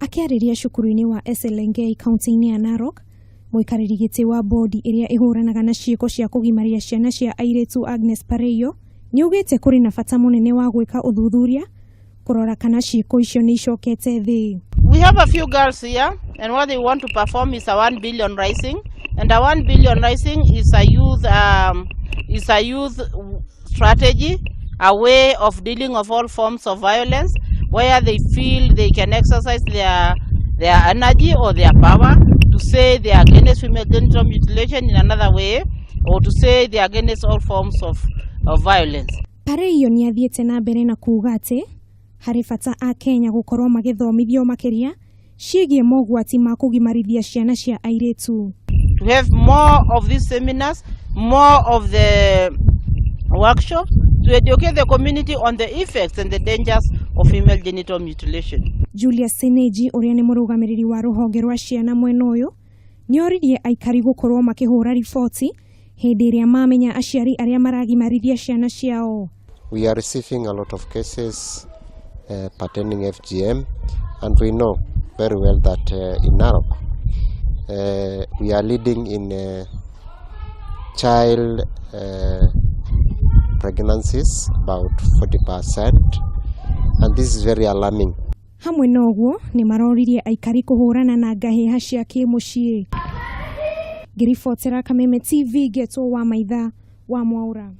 Akĩarĩria cukuru-inĩ wa Eselengei kaunti-inĩ ya Narok, mũikarĩri gĩtĩ wa bodi ĩrĩa ĩhũranaga na ciĩko cia kũgimaria ciana cia airĩtu Agnes Pareiyo nĩaugĩte kũrĩ na bata mũnene wa gwĩka ũthuthuria kũrora kana ciĩko icio nĩ icokete thĩ. We have a few girls here, and what they want to perform is a 1 billion rising, and a 1 billion rising is a youth strategy, a way of dealing of all forms of violence, where they feel they can exercise their energy or their power to say they are against female genital mutilation in another way, or to say they are against all forms of violence. Pareiyo nĩ athiĩte na mbere na kuuga atĩ harĩ bata a Kenya gũkorwo magĩthomithio makĩria ciĩgiĩ mogwati ma kũgimarithia ciana cia airĩtu. To have more of these seminars, more of the workshops to educate the community on the effects and the dangers of female genital mutilation. Julius Seneji ũrĩa nĩ mũrũgamĩrĩri wa rũhonge rwa ciana mwena ũyũ nĩ oririe aikari gũkorwo makĩhũra riboti hĩndĩ ĩrĩa mamenya aciari arĩa maragimarithia ciana ciao. We are receiving a lot of cases pertaining FGM, and we know very well that in Narok we are leading in child pregnancies, about 40%, and this is very alarming. Hamwe na ũguo nĩ maroririe aikari kũhũrana na ngahĩha cia kĩmũciĩ. Ngĩribotera Kameme TV, ngetwo wa maitha wa Mwaura.